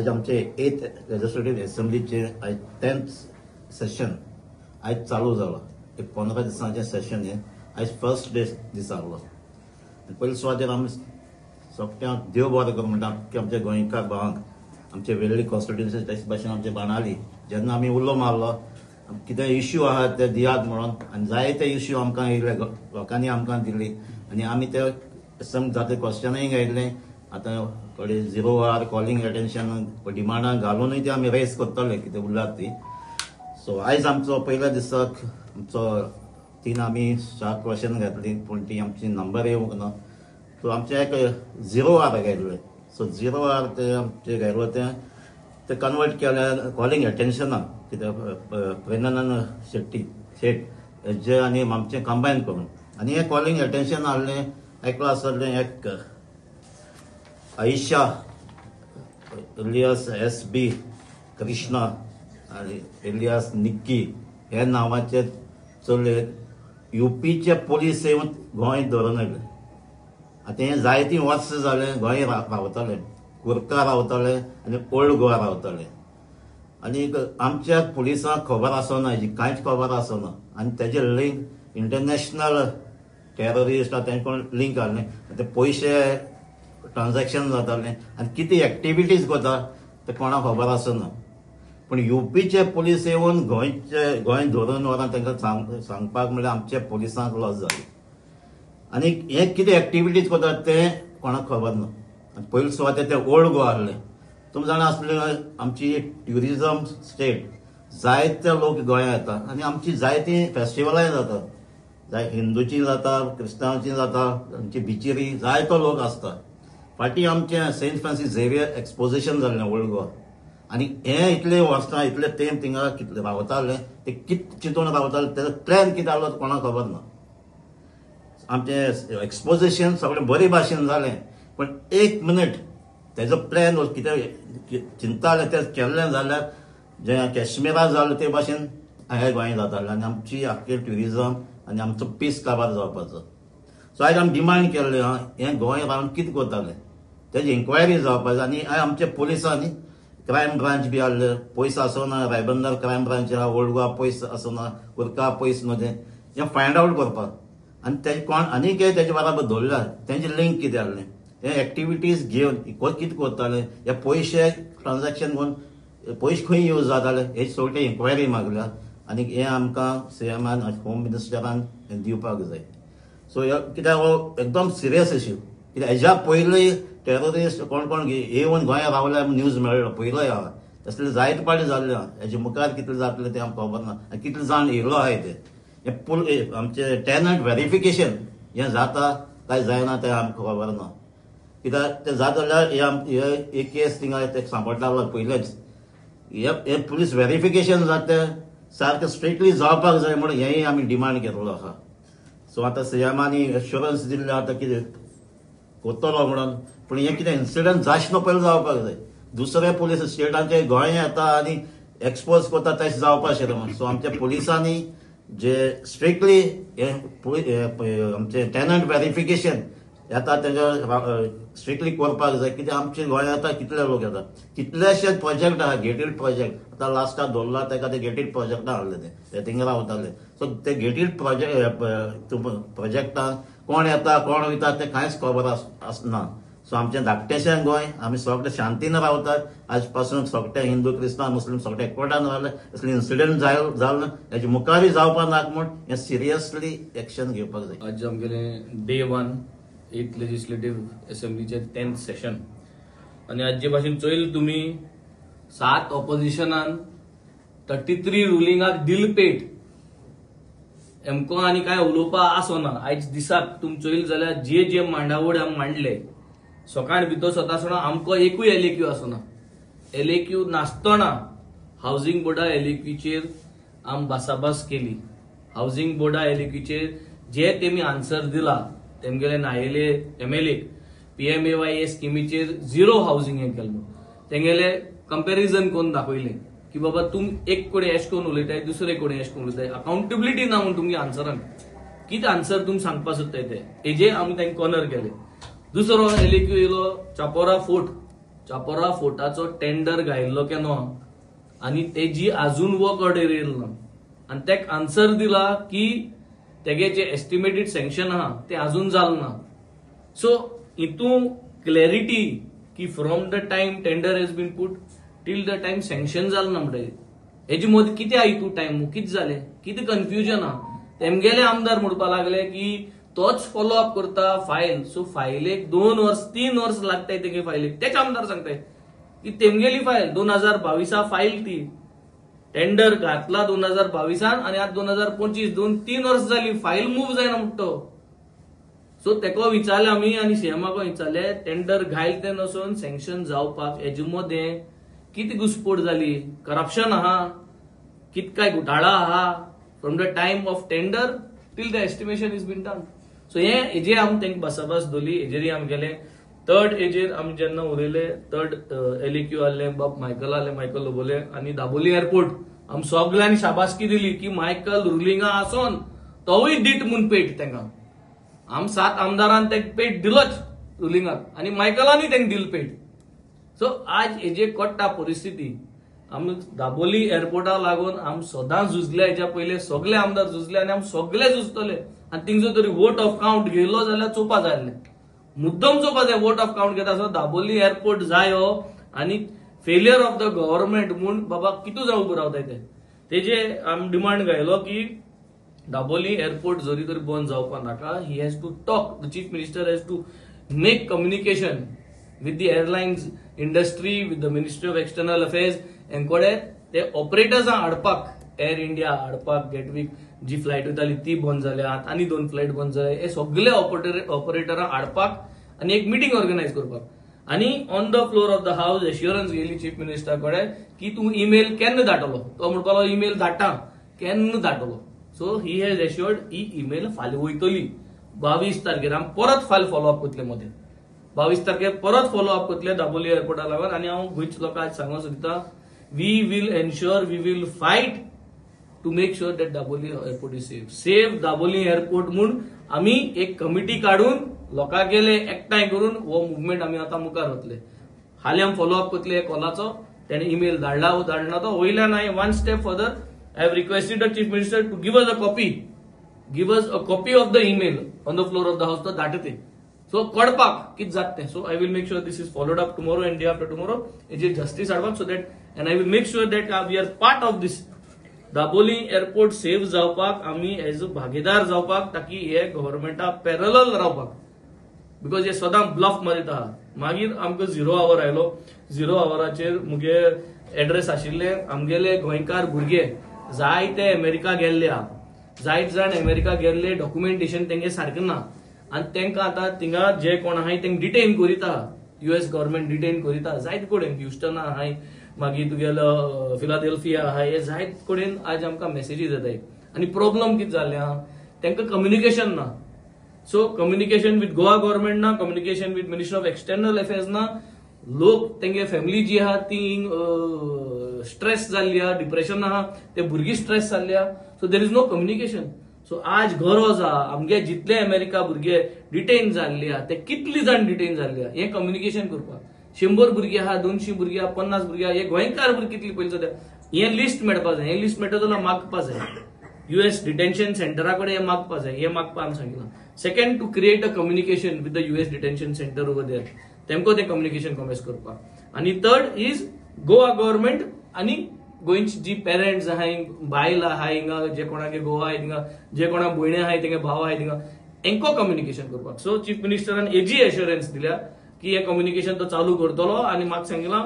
आज आमचे 8th legislative असेंब्लीचे आयज 10th session आयज चालू जाला. एक 15 दिसांचें सेशन हें आयज फर्स्ट डे दीस आहलो. पयले सुवातेर आमी सगळ्यांक देव बरें करूं म्हणटा की आमच्या गोंयकार भावांक, आमचे वेल्ली कॉन्स्टिट्युएन्सी तशे भाशेन आमचे बाणाली जेन्ना आमी उलो मारलो कितें इश्यू आहा ते दियात म्हणून, आनी जायते इश्यू आमकां येयले, लोकांनी आमकां दिली आनी आमी ते सम जाते क्वेश्चनूय घायल्लें. आतां कडेन झिरो आर कॉलिंग एटेन्शन डिमांडां घालूनय ते आमी रेस करतले कितें उरलात ती. सो आयज आमचो पयल्या दिसाक आमचो 3 आमी 7 क्वेश्चन घातली, पूण ती आमची नंबर येवंक ना. सो आमचें एक झिरो आर घायल्लें. सो झिरो आर ते आमचें घायलो ते कन्वर्ट केलें कॉलिंग एटेन्शनाक, कित्याक प्रेनानंद शेट्टी शेट हेजे आनी आमचें कंबायन करून आनी हें कॉलिंग एटेन्शन हाडलें. एकलो आसलें एक आयशा एलियास SB Krishna आनी एलियास निक्की हे नांवाचे चले युपीचे पोलीस येवन गोंय धरून आयले. आतां हें जायतीं वर्सां जालें गोंय रावताले, कुर्का रावताले आनी ओल्ड गोवा रावताले. आनी आमच्या पुलिसांक खबर आसना, हेजी कांयच खबर आसना. आनी तेजे लिंक इंटरनॅशनल टेररिस्ट तेंचे कोण लिंक आहलें, ते पयशे ट्रान्जॅक्शन जातालें आनी कितें एक्टिविटीज करता ते कोणाक खबर आसना. पूण युपीचे पुलीस येवन गोंयचे गोंय धरून व्हरून तांकां सांगपाक म्हणल्यार आमच्या पुलिसांक लॉस जाली. आनी हें कितें एक्टिविटीज करतात तें कोणाक खबर ना. आनी पयले सुवातेर ते ओल्ड गोवा आहले. तुमी जाणा आसले आमची ट्युरिजम स्टेट, जायते लोक गोंयांत येता आनी आमची जायतीं फेस्टिवलांय जाता, जाय हिंदूची जाता, क्रिस्तांवाची जाता, आमची बिचीरी जायतो लोक आसता. फाटीं आमचें सेंट फ्रांसीस झेवियर एक्सपोजिशन जाल्लें ओल्ड गोवा आनी हें इतले वर्सां इतले तेंप थिंगा कितले रावताले ते कित चिंतून रावताले, तेजो प्लॅन कितें आहलो कोणाक खबर ना. आमचें एक्सपोजिशन सगळें बरे भाशेन जालें, पूण एक मिनट तेजो प्लॅन कितें चिंतालें तें केल्लें जाल्यार जें कश्मीरा जालें ते भाशेन हें गोंय जातालें आनी आमची आख्खी ट्युरिजम आनी आमचो पीस काबार जावपाचो. सो आयज आमी डिमांड केल्लें आहा हें गोंय रावन कितें करतालें तेजी इन्क्वायरी जावपाक जाय. आनी आमच्या पुलिसांनी क्रायम ब्रांच बी आहले, पयस आसना, रायबंदर क्रायम ब्रांच आहा, ओल्ड गोवा पयस आसना, कुर्का पयस न्हू, तें हें फायंड आवट करपाक. आनी तेजे कोण आनी कितें तेजे बराबर धरल्या तेंचे लिंक कितें आहलें, हे एक्टिविटीज घेवन कितें करताले, हे पयशे ट्रान्जॅक्शन करून पयशे खंय यूज जाताले, हे सगळे इन्क्वायरी मागल्या आनी हें आमकां सीएमान होम मिनिस्टरान दिवपाक जाय. सो कित्याक हो एकदम सिरियस इश्यू, कित्याक हेज्या पयलीं टेररिस्ट कोण कोण येवन गोंयांत रावल्या न्यूज मेळ्ळो पयलोय आहा, तसले जायते पाटी जाल्ले आहा. हेजे मुखार कितले जातले तें आमकां खबर ना आनी कितले जाण येयलो आहाय ते हें आमचें टेनंट वेरिफिकेशन हें जाता काय जायना तें आमकां खबर ना. कित्याक तें जाता जाल्यार हे केस थिंगा ते सांपडटा पयलेच, हे पुलीस वेरिफिकेशन जाता सारकें स्ट्रिक्टली जावपाक जाय म्हणून हेंय आमी डिमांड केल्लो आहा. सो आतां सीएमानी एश्युरन्स दिल्लें आतां कितें करतलो म्हणून, पूण हें कितें इन्सिडंट जायच न्हू पयलीं जावपाक जाय. दुसरे पुलीस स्टेटांचे गोंय येता आनी एक्सपोज करता तशें जावपाक आशिल्लें म्हणून. सो आमच्या पुलिसांनी जे स्ट्रिक्टली हे आमचें टेनंट वेरिफिकेशन येता तेंच्या स्ट्रिक्टली करपाक जाय. कित्याक आमचे गोंयांत आतां कितले लोक येता, कितलेशे प्रोजेक्ट आहा, गेटीड प्रोजेक्ट आतां लास्टाक धरला तेका ते गेटीड प्रोजेक्टा आहले ते थिंगा रावताले. सो ते गेटीड प्रोजेक्टान कोण येता कोण वयता तें कांयच खबर आसना. सो आमचें धाकटेशें गोंय आमी सगळे शांतीन रावतात, आज पासून सगळे हिंदू क्रिस्तांव मुस्लीम सगळे एकवटान रावले, असले इन्सिडंट जाल हेजे मुखारूय जावपाक नाका म्हूण हें सिरियसली एक्शन घेवपाक जाय. आज आमगेलें day 1 8th legislative असेंब्लीचे 10th session आनी आज जे भाशेन चोयल तुमी 7 ऑपोजिशनान 33 रुलिंगाक दिलपेट एमको आनी कांय उलोवपा आसना. आयज दिसाक तुमी चोयल जाल्यार जे जे मांडावळ आमी मांडले सकाळ भितर स्वता आसतना आमकां एकूय LAQ आसना. LAQ नासतना हावजींग बोर्डा LAQचेर आमी भासाभास केली. हावजींग बोर्डा LAQचेर जे तेमी आन्सर दिला तेमगेले नायले MLA PMAY स्किमीचेर 0 हावजींग हें केल्लो, तेंगेले कंपॅरिजन करून दाखयलें की बाबा तुम एक कडेन एश करून उलयताय, दुसरे कडेन एश करून उलयताय, अकाउंटेबिलिटी ना म्हूण तुमगे आन्सरान कितें आन्सर तुमी सांगपाक सोदताय ते हेजे आमी तांकां कॉर्नर केले. दुसरो LAQ येयलो चापोरा फोर्ट, चापोरा फोर्टाचो टेंडर घायल्लो केन्ना आनी तेजी आजून वर्क ऑर्डर येयलो ना आनी तेक आन्सर दिला की तेगे जे एस्टिमेटेड सँक्शन आहा ते आजून जाल ना. सो हितून क्लॅरिटी की from the time tender has been put till the time sanction जाल ना म्हणटकीर हेजे मदीं कितें आहा हितून टायम कितें जालें, कितें कन्फ्युजन आहा. तेमगेले आमदार म्हणपाक लागले की तोच फॉलो अप करता फायल, सो फायलेक 2 वर्स 3 वर्स लागताय तेगे फायलेक. तेच आमदार सांगताय की तेमगेली फायल 2022 फायल ती टेंडर घातला 2022 आनी आतां 2025 2-3 वर्स जाली फायल मूव जायना म्हणटा तो. सो तेका विचारले आमी आनी सीएमाक विचारले टेंडर घायल ते नसून सँक्शन जावपाक हेजे मदें कितें घुसपोट जाली, करप्शन आहा, कित काय घोटाळा आहा from the time of tender till the estimation is been done. So हे हेजेर आमी तांकां भासाभास दवरली, हेजेरय आमी गेले. थर्ड हेजेर आमी जेन्ना उलयले थर्ड LAQ आहले, बाब मायकल आहले, मायकल लोबोले आनी दाबोली एअरपोर्ट आमी सगल्यांनी शाबासकी दिली की मायकल रुलिंगा आसोन तोवूय दीट म्हूण पेट तांकां. आम 7 आमदारान तांकां पेट दिलोच रुलिंगाक आनी मायकलानूय तांकां दिल पेट. सो आज हेजे कोट्टा परिस्थिती आमी दाबोली एअरपोर्टाक लागून आम सदां झुजले, हेज्या पयले सगळे आमदार झुजले आनी आम सगळे झुजतले. आनी थिंगसर तरी वोट ऑफ कावंट घेयलो जाल्यार चोवपा जाय आसलें, मुद्दम चोवपा जाय वोट ऑफ कावंट घेता आसतना दाबोली एअरपोर्ट जायो आनी फेलियर ऑफ the government म्हूण बाबा कितू जावन उबो रावताय ते. तेजे आमी डिमांड घायलो की दाबोली एअरपोर्ट जरी तरी बंद जावपा नाका. He has to talk, the chief minister has to make communication with the airlines industry, with the ministry of external affairs हेंकडे ते ऑपरेटर्सांक हाडपाक, एअर इंडिया हाडपाक, गेटवीक जी फ्लायट वयताली ती बंद जाल्या, आनी 2 फ्लायट बंद जाले, हे सगळे ऑपरेटरांक हाडपाक आनी एक मिटींग ऑर्गनायज करपाक. आनी on the floor of the house assurance घेयली चीफ मिनिस्टरा कडेन की तूं ईमेल केन्ना धाडटलो, तो म्हणपाक लागलो ईमेल धाडटा, केन्ना धाडटलो. So he has assured he email फाल्यां वयतली 22 तारखेर. आमी परत फायल फॉलो अप करतले, मदें 22 तारखेर परत फॉलो अप करतले दाबोली एअरपोर्टा लागून. आनी हांव गोंयच्या लोकांक आज सांगूंक सोदता, we will ensure, we will fight to make sure that Dabolim airport is safe. Save Dabolim airport म्हूण आमी एक कमिटी काडून लोकांगेले एकठांय करून हो मुवमेंट आमी आतां मुखार वतले. हालीं आमी फॉलो अप करतले कॉलाचो, तेणें ईमेल धाडला वो धाडना तो वयल्यान हांवें one step further I have requested the chief minister to give us a copy, give us a copy of the email on the floor of the house. तो धाडटा ते सो कळपाक कितें जाता तें. So I will make sure this is followed up tomorrow and day after tomorrow हेजेर justice हाडपाक, so that and I will make sure that we are part of this Dabolim airport save जावपाक आमी as a भागीदार जावपाक, ताकी हे गव्हर्मेंटा parallel रावपाक, because हे सदां ब्लफ मारीत आहा. मागीर आमकां 0 our आयलो, 0 आवराचेर मुगे एड्रेस आशिल्ले आमगेले गोंयकार भुरगे जायते अमेरिका गेल्ले आहा, जायते जाण अमेरिका गेल्ले, डॉक्युमेंटेशन तेंगे सारकें ना आनी तेंकां आतां थिंगा जे कोण आहाय तेंकां डिटेन करीत आहा, US government detain करीत आहा जायते कडेन, ह्युस्टना आहाय, मागीर तुगेलो फिलाडेल्फिया आहाय, हे जायते कडेन आज आमकां मॅसेजीस येताय. आनी प्रॉब्लम कितें जालें आहा, तेंकां कम्युनिकेशन ना. So communication with Goa government ना, communication with ministry of external affairs ना. लोक तेंगे फॅमिली जी आहा ती स्ट्रेस जाल्ली आहा, डिप्रेशन आहा, ते भुरगीं स्ट्रेस जाल्ली आहा. So there is no communication. So आज गरज आहा आमगे जितले अमेरिका भुरगे डिटेन जाल्ले आहा ते कितले जाण डिटेन जाल्ले आहा हें कम्युनिकेशन करपाक. 100 भुरगीं आहा, 200 भुरगीं आहा, 50 भुरगीं आहा, हे गोंयकार भुरगीं कितली पयलीं सद्या हें लिस्ट मेळपा जाय. हें लिस्ट मेळटा जाल्यार मागपा जाय, US detention सेंटरा कडेन हें मागपा जाय, हें मागपा आमी सांगिलां. Second, to create a communication with the US detention centre over there, तेमकां तें कम्युनिकेशन कॉमेस करपाक. आनी थर्ड is Goa government आनी गोंयची जी पेरंट्स आहाय, बायल आहाय हिंगा, जे कोणागे गोवा आहाय थिंगा, जे कोणाक भयणी आहाय तेंगे भाव आहाय थिंगा, हेंको कम्युनिकेशन करपाक. सो चीफ मिनिस्टरान हेजी एश्योरन्स दिल्या की हें कम्युनिकेशन तो चालू करतलो. आनी म्हाका सांगिलां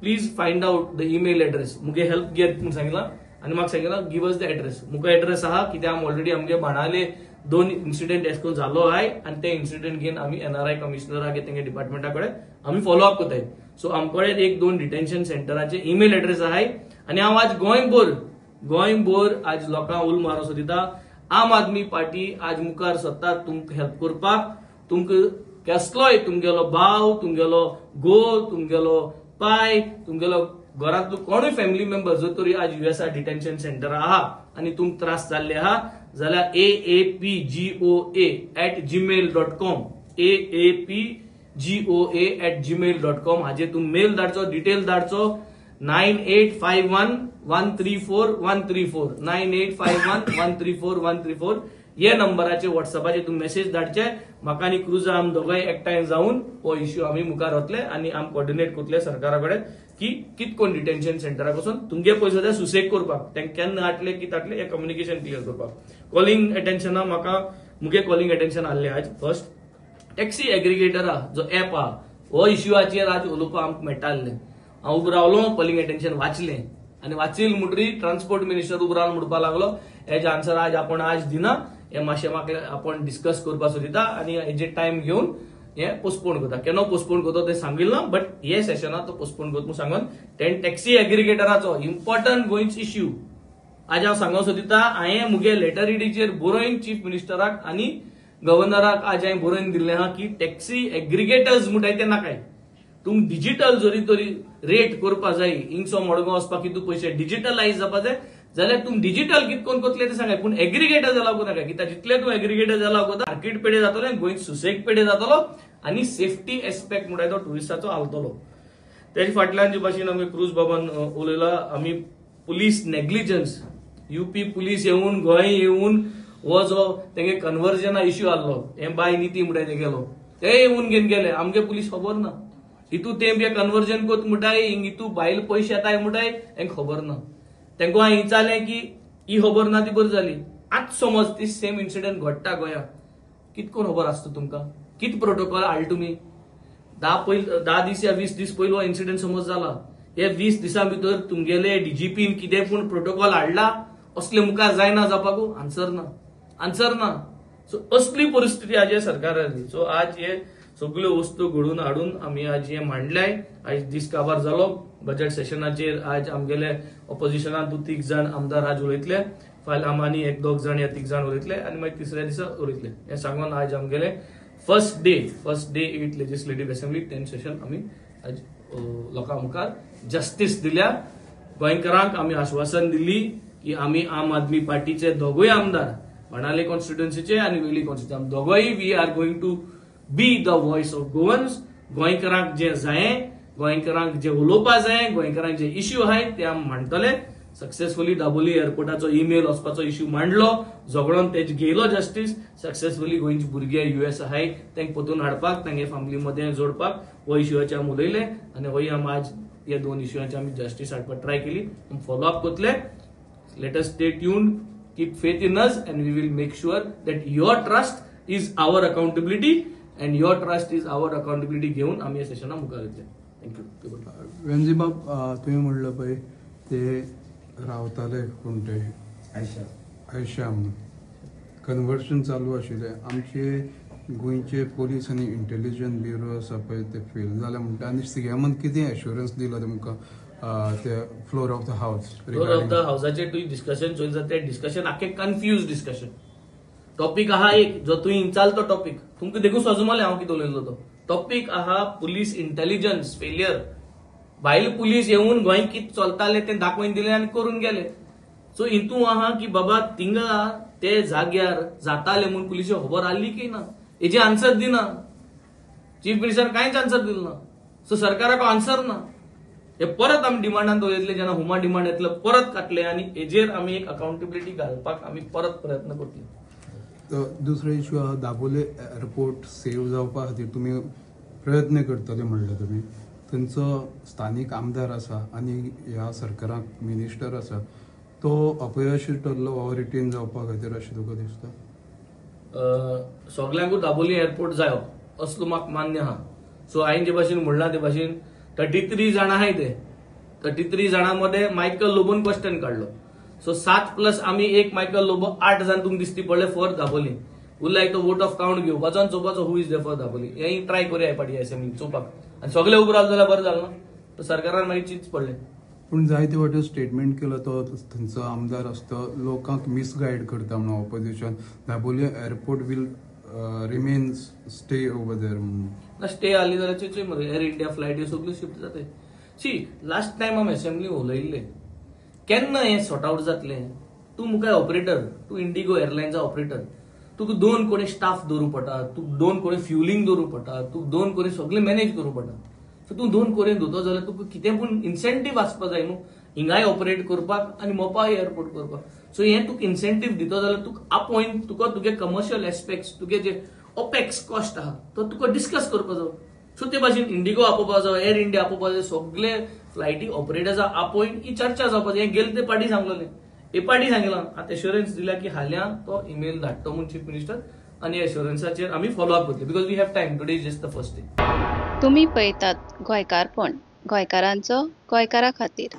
please find out the email address, मुगे हेल्प घेत म्हूण सांगिलां. आनी म्हाका सांगिलां गिव अस the address, मुका एड्रेस आहा कित्याक आमी ऑलरेडी आमगे बाणाले 2 इन्सिडेंट एश करून जालो आहाय आनी ते इन्सिडेंट घेवन आमी NRI कमिशनराक तेंगे डिपार्टमेंटा कडेन आमी फॉलो अप करताय. सो आमकडे 1-2 डिटेन्शन सेंटराचे ईमेल एड्रेस आहाय. आनी हांव आज गोंयभर आज लोकांक उलो मारूंक सोदिता, आम आदमी पार्टी आज मुखार सरता तुमकां हेल्प करपाक. तुमकां केसलोय तुमगेलो भाव, तुमगेलो घोव, तुमगेलो पाय, तुमगेलो घरांतलो कोणूय फॅमिली मेंबर जर तरी आज US detention centre आहा आनी तुमकां त्रास जाल्ले आहा जाल्यार aapgoa@gmail.com, aap goa@gmail.com हाजेर तूं मेल धाडचो, डिटेल धाडचो. 9851134134 9851134134 हे नंबराचेर व्हॉट्सअपाचेर तूं मेसेज धाडचे. म्हाका आनी क्रुजा आम दोगांय एकठांय जावन हो इश्यू आमी मुखार वतले आनी आम कॉर्डिनेट करतले सरकारा कडेन की कित कोण डिटेन्शन सेंटराक वचून तुमगे पयसो ते सुसेग करपाक, तांकां केन्ना हाडले कित हाडले हे कम्युनिकेशन क्लियर करपाक. कॉलिंग अटेन्शना म्हाका मुगे कॉलिंग अटेन्शन आहले आज फर्स्ट टॅक्सी एग्रिगेटरा जो एप आहा हो इश्यूचेर आज उलोवपाक आमकां मेळटा आहलें. हांव उबो रावलो, कॉलिंग अटेन्शन वाचलें आनी वाचील म्हणटरी ट्रान्सपोर्ट मिनिस्टर उबो रावन म्हणपाक लागलो हेजे आन्सर आज आपण आज दिना, हे मातशें म्हाका आपण डिस्कस करपाक सोदिता आनी हेजे टायम घेवन हे पोस्टपोन करता. केन्ना पोस्टपोन करता तें सांगिल्लें ना, बट हे सेशनाक तो पोस्टपोन करता म्हूण सांगून तेणें टॅक्सी एग्रिगेटराचो इम्पॉर्टंट गोंयचो इश्यू आज हांव सांगूंक सोदिता. हांवें मुगे लेटरिडीचेर बरोवन चीफ मिनिस्टराक आनी गव्हर्नराक आज हांवें बरोवन दिल्लें आहा की टॅक्सी एग्रिगेटर्स म्हणटाय ते नाकाय, तुम डिजिटल जरी तरी रेट करपा जाय, हिंगसो मडगांव वचपाक कितू पयशे डिजिटलायज जावपा जाय जाल्यार तुम डिजिटल कित कोण करतले ते सांगाय, पूण एग्रिगेटर्स अलाव करूं नाका. कित्याक जितले तूं एग्रिगेटर्स अलाव करता मार्केट पेडे जातलो, गोंय सुसेग पेडे जातलो आनी सेफ्टी एस्पेक्ट म्हणटा तो ट्युरिस्टाचो हालतलो. तेजे फाटल्यान जे भाशेन आमी क्रूज बाबान उलयला, आमी पुलीस नेग्लिजन्स, युपी पुलीस येवन गोंय येवन हो जो तेंगे कन्वर्जना इश्यू आहलो, हे बाय निती म्हणटा ते गेलो ते येवन घेवन गेले, आमगे पुलीस खबर ना. हितू ते कन्वर्जन कोत म्हणटाय, हितू बायल पयशे येताय म्हणटाय हेंक खबर ना. तेंका हांवें विचारलें की ही खबर ना ती बरी जाली. आतां समज ती सेम इन्सिडंट घडटा गोंयांत, कित कोण खबर आसता तुमकां, कित प्रोटोकॉल हाडले तुमी? 10 दीस या 20 दीस पयलो हो इन्सिडंट समज जाला, हे 20 दिसां भितर तुमगेले डीजीपीन कितें पूण प्रोटोकॉल हाडला असले मुखार जायना जावपाक? आन्सर ना, आन्सर ना. सो असली परिस्थिती आज हे सरकाराची. सो आज हे सगल्यो वस्तू घडोवन हाडून आमी आज हे मांडल्याय. आयज दीस काबार जालो बजेट सेशनाचेर. आज आमगेले ऑपोजिशनान 2-3 जाण आमदार आज उलयतले, फाल्यां आमी 1-2 जाण या 3 जाण उलयतले आनी मागीर तिसऱ्या दिसा उलयतले. हें सांगून आज आमगेले first day 8 legislative assembly 10 session आमी आज लोकां मुखार जस्टीस दिल्या. गोंयकारांक आमी आश्वासन दिली की आमी आम आदमी पार्टीचे दोगूय आमदार बाणाले कॉन्स्टिट्युएन्सीचे आनी वेली कॉन्स्टिट्युएन्सी दोगूय we are going to be the voice of Goans. गोंयकारांक जे जाय, गोंयकारांक जे उलोवपा जाय, गोंयकारांक जे इश्यू आहाय ते आमी मांडटले. सक्सेसफुली दाबोली एअरपोर्टाचो ईमेल वचपाचो इश्यू मांडलो, झगडोन तेज घेयलो जस्टीस. सक्सेसफुली गोंयचे भुरगे युएस आहाय तांकां परतून हाडपाक, तांगे फॅमिली मदें जोडपाक हो इश्यूचे आमी उलयले आनी होय आमी आज हे 2 इश्यूचे आमी जस्टीस हाडपाक ट्राय केली. आमी फॉलो अप करतले. Let us stay tuned, keep faith in us and we will make sure that your trust is our accountability and your trust is our accountability घेऊन आम्ही या सेशना मुखार येतले. Thank you. Venzy बाब, तुवें म्हणलं पळय ते रावताले कोण ते आयशा म्हणून कन्वर्शन चालू आशिल्लें. आमचे गोंयचे पोलीस आनी इंटेलिजन्स ब्युरो आसा पळय ते फेल जाले म्हणटा आनी सीएमान कितें एश्युरन्स दिला तुमकां ते floor of the house? Floor of the हाऊसाचेर तुवें डिस्कशन चोयलें जाल्यार तें डिस्कशन आख्खें कन्फ्यूज डिस्कशन. टॉपीक आहा एक जो तुवें विचारलो तो टॉपीक तुमकां देखून सजमलें हांव कितें उलयलो तो टॉपीक आहा पुलीस इंटेलिजन्स फेलियर. भायल पुलीस येवन गोंय कितें चलतालें तें दाखोवन दिलें आनी करून गेले. सो हितू आहा की बाबा थिंगा ते जाग्यार जाताले म्हूण पुलिशेक खबर आहली की ना, हेजे आन्सर दिना. चीफ मिनिस्टर कांयच आन्सर दिलो ना. सो सरकाराक आन्सर ना. हे परत आमी डिमांडान दवरतले, जेन्ना हुमा डिमांड येतले परत काडटले आनी हेजेर आमी एक अकाउंटेबिलिटी घालपाक आमी परत प्रयत्न करतले. दुसरो इश्यू आहा दाबोले एअरपोर्ट सेव जावपा खातीर तुमी प्रयत्न करतले म्हणले तुमी. थंयचो स्थानीक आमदार आसा आनी ह्या सरकाराक मिनिस्टर आसा, तो अपयशी ठरलो हो रिटेन जावपा खातीर अशें तुका दिसता? सगल्यांकूच दाबोली एअरपोर्ट जायो असलो म्हाका मान्य आहा. सो हांवें जे भाशेन म्हणलां ते भाशेन 33 जाणां आहाय ते 33 जाणां मदें मायकल लोबोन क्वेश्चन काडलो. सो 7 प्लस आमी 1 मायकल लोबो 8 जाण तुमकां दिसती पडले फॉर दाबोली. उरला एक तो वोट ऑफ काउंट घेवपाचो आनी चोवपाचो who is there for Dabolim. हें ट्राय करुया फाटी असेंब्लीन चोवपाक आनी सगळे उबो रावले जाल्यार बरें जालें ना. तो सरकारान मागीर चिंतच पडलें. पूण जायते वाटेन स्टेटमेंट केलो तो थंयचो आमदार आसता लोकांक मिसगायड करता म्हणून opposition. Dabolim airport will remain stay over there म्हणून. ना स्टे आली जाल्यार चोय मरे एअर इंडिया फ्लायट ह्यो सगल्यो शिफ्ट जाताय. सी लास्ट टायम आमी असेंब्ली उलयिल्ले केन्ना हें सॉर्ट आवट जातलें. तूं मुखार ऑपरेटर, तूं इंडिगो एअरलायन्सा ऑपरेटर, तुका 2 कडेन स्टाफ दवरूं पडटा, तुका 2 कडेन फ्युलिंग दवरूं पडटा, तुका 2 कडेन सगळें मॅनेज करूं पडटा. सो तूं 2 कडेन धुतो जाल्यार तुका कितें पूण इन्सेंटीव आसपा जाय न्हू, हिंगाय ऑपरेट करपाक आनी मोपा एअरपोर्ट करपाक. सो हें तुका इन्सेंटीव दितो जाल्यार तुका आपोवन तुका तुगे कमर्शियल एस्पेक्ट्स, तुगे जे ओपेक्स कॉस्ट आहा तो तुका डिस्कस करपा जाय. सो ते भाशेन इंडिगो आपोवपा जाय, एअर इंडिया आपोवपा जाय, सगळे फ्लायटी ऑपरेटर्सां आपोवन ही चर्चा जावपा जाय. हें गेले ते पार्टी सांगलेलें, हे पार्टी सांगलां, आतां एश्योरन्स दिल्या की हाल्यां तो ईमेल धाडटो म्हूण चीफ मिनिस्टर, आनी एश्योरन्साचेर आमी फॉलो अप करतले because we have time, today is just the first day. तुमी पळयतात गोंयकारपण, गोंयकारांचो गोंयकारा खातीर.